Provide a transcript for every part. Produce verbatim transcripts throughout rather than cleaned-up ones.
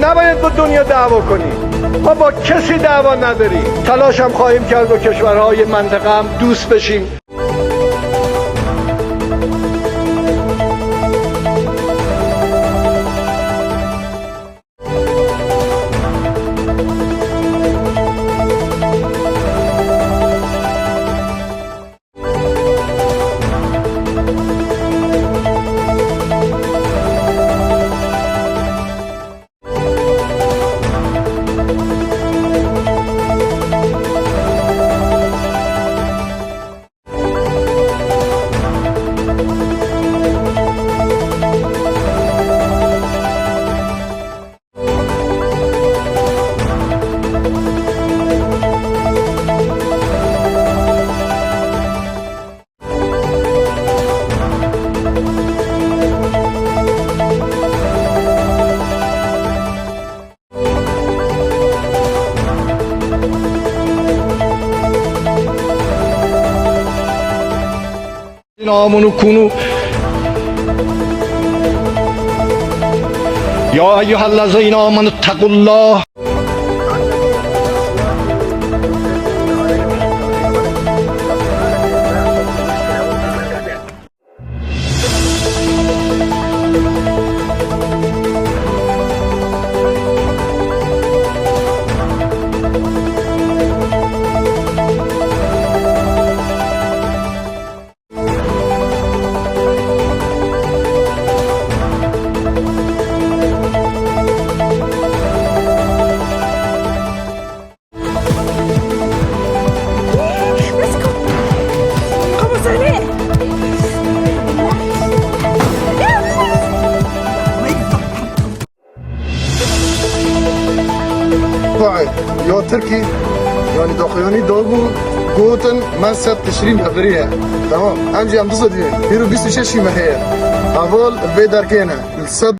نباید با دنیا دعوا کنیم. ما با کسی دعوا نداریم. تلاش هم خواهیم کرد با کشورهای منطقه هم دوست بشیم. آمنوا كونوا، يا أيها الذين آمنوا اتقوا الله. Faî, ya Tirkî, yanî daxuyanî dabû, gotin, me sed Tişrîn hevirî ye. Tamam, em jî em disa dînin. Hîro bîst û şeş mehê ye. Heval vê derkê ne. Li sed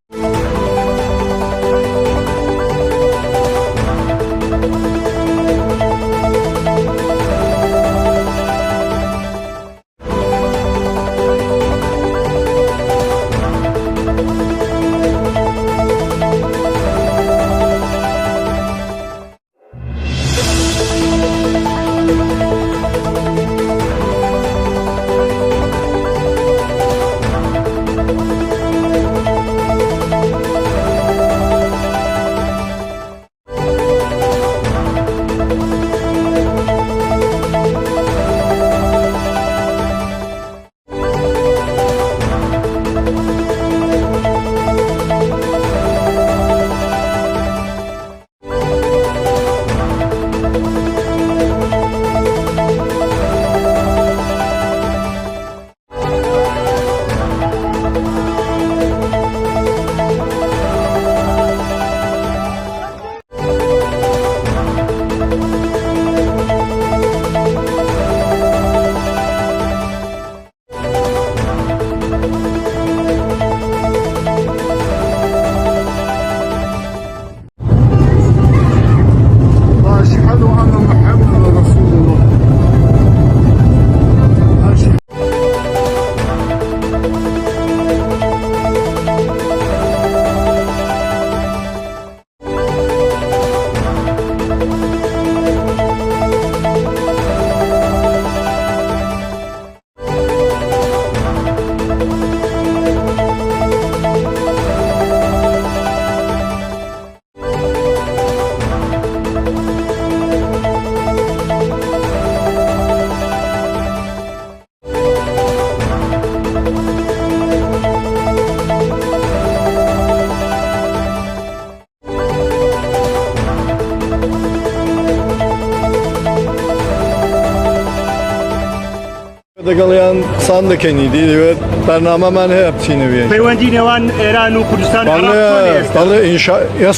Geliyan sandık enî dî, evet. Bername men hep çînî. Peywendî nêwan Îran û Kurdistan, Iraq çi heste? Belê, înşa-, yes.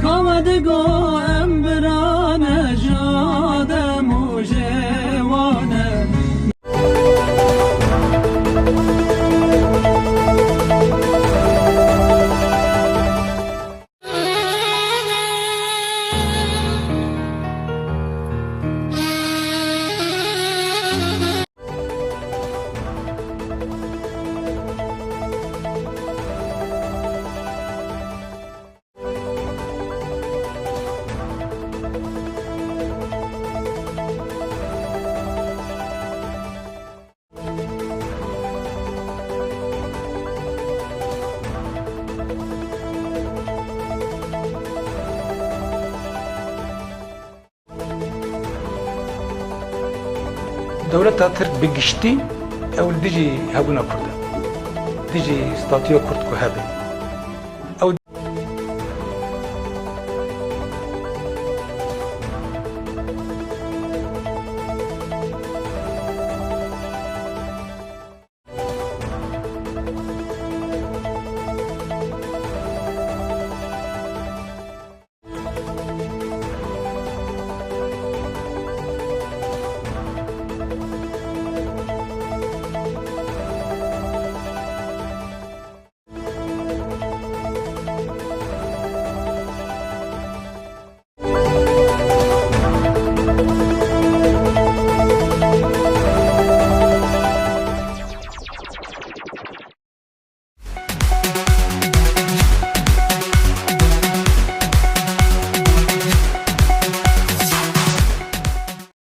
Kama digo em birane, ji Adem û ji wan e. Dewleta Tirk bi giştî ew li dijî hebûna Kurd e. Dijî statûya Kurd ku hebe.